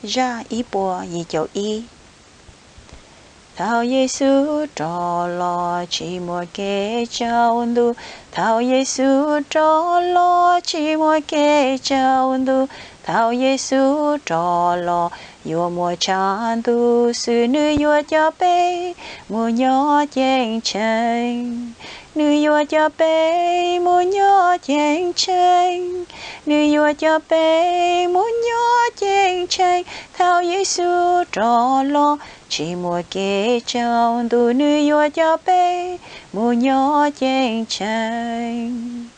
Zaj ib puas yim caum ib. Thaum Yexus rov los tsis muaj kev tsaus ntuj, thaum Yexus rov los tsis muaj kev tsaus ntuj, thaum Yexus rov los yuav muaj tshav ntuj xwb, nws yuav coj peb mus nyob ceeb tsheej. Nws yuav coj peb mus nyob ceeb tsheej. Nws yuav coj peb mus nyob ceeb tsheej. Thaum Yexus rov los tsis muaj kev tsaus ntuj, nws yuav coj peb mus nyob ceeb tsheej.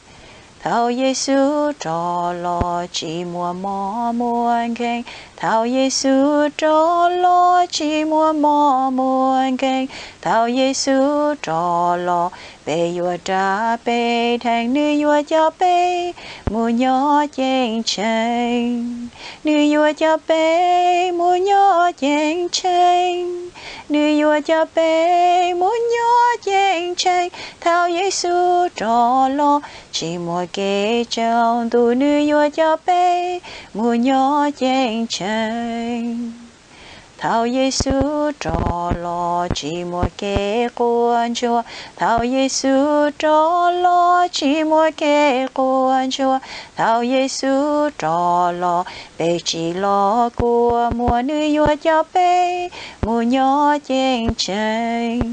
Thaum Yexus rov los tsis muaj mob muaj nkeeg, thaum Yexus rov los tsis muaj mob muaj nkeeg, thaum Yexus rov los peb yuav rab peb dheev, nws yuav coj peb mus nyob ceeb tsheej. Nws yuav coj peb mus nyob ceeb tsheej. Nws yuav coj peb mus nyob ceeb tsheej. Thaum Yexus rov los tsis muaj kev tsaus ntuj, nws yuav coj peb mus nyob ceeb tsheej. Thaum Yexus rov los tsis muaj kev quaj ntsuag, thaum Yexus rov los tsis muaj kev quaj ntsuag, thaum Yexus rov los peb tsis los kua muag, nws yuav coj peb mus nyob ceeb tsheej.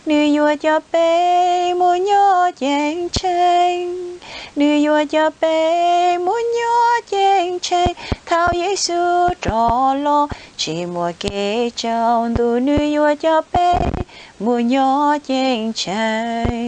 Nws yuav coj peb mus nyob ceeb tsheej. Nws yuav coj peb mus nyob ceeb tsheej. Thaum Yexus rov los tsis muaj kev tsaus ntuj, nws yuav coj peb mus nyob ceeb tsheej.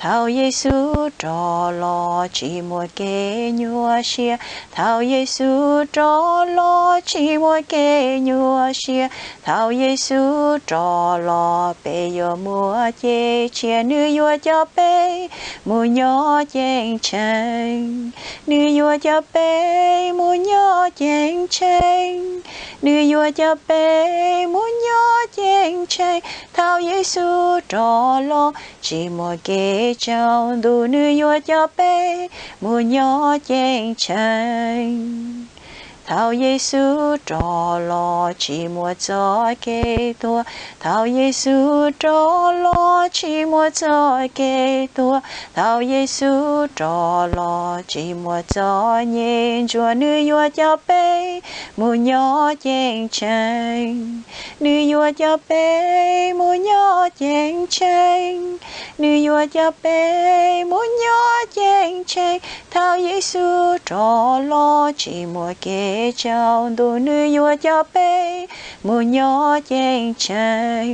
Thaum Yexus rov los tsis muaj kev nyuaj siab, thaum Yexus rov los tsis muaj kev nyuaj siab, thaum Yexus rov los peb yuav muaj cev tshiab, nws yuav coj peb mus nyob ceeb tsheej. Nws yuav coj peb mus nyob ceeb tsheej. Nws yuav coj peb mus nyob ceeb tsheej. Thaum Yexus rov los tsis muaj kev tsaus ntuj, nws yuav coj peb mus nyob ceeb tsheej. Thaum Yexus rov los tsis muaj txoj kev tuag, thaum Yexus rov los tsis muaj txoj kev tuag, thaum Yexus rov los tsis muaj txom nyem ntsuag, nws yuav coj peb mus nyob ceeb tsheej. Nws yuav coj peb mus nyob ceeb tsheej. Nws yuav coj peb mus nyob ceeb tsheej. Thaum Yexus rov los tsis muaj kev tsaus ntuj, nws yuav coj peb mus nyob ceeb tsheej.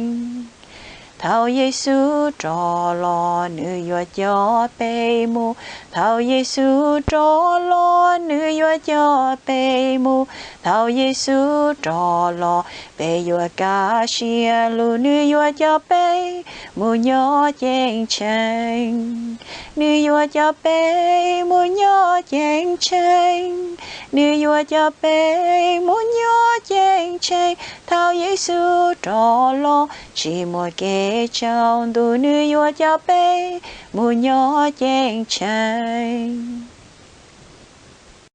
Thaum Yexus rov los nws yuav coj peb mus, thaum Yexus rov los nws yuav coj peb mus, thaum Yexus rov los peb yuav kaj siab lug, nws yuav coj peb mus nyob ceeb tsheej. Nws yuav coj peb mus nyob ceeb tsheej. Nws yuav coj peb mus nyob ceeb tsheej. Thaum Yexus rov los tsis muaj kev tsaus ntuj, nws yuav coj peb mus nyob ceeb tsheej.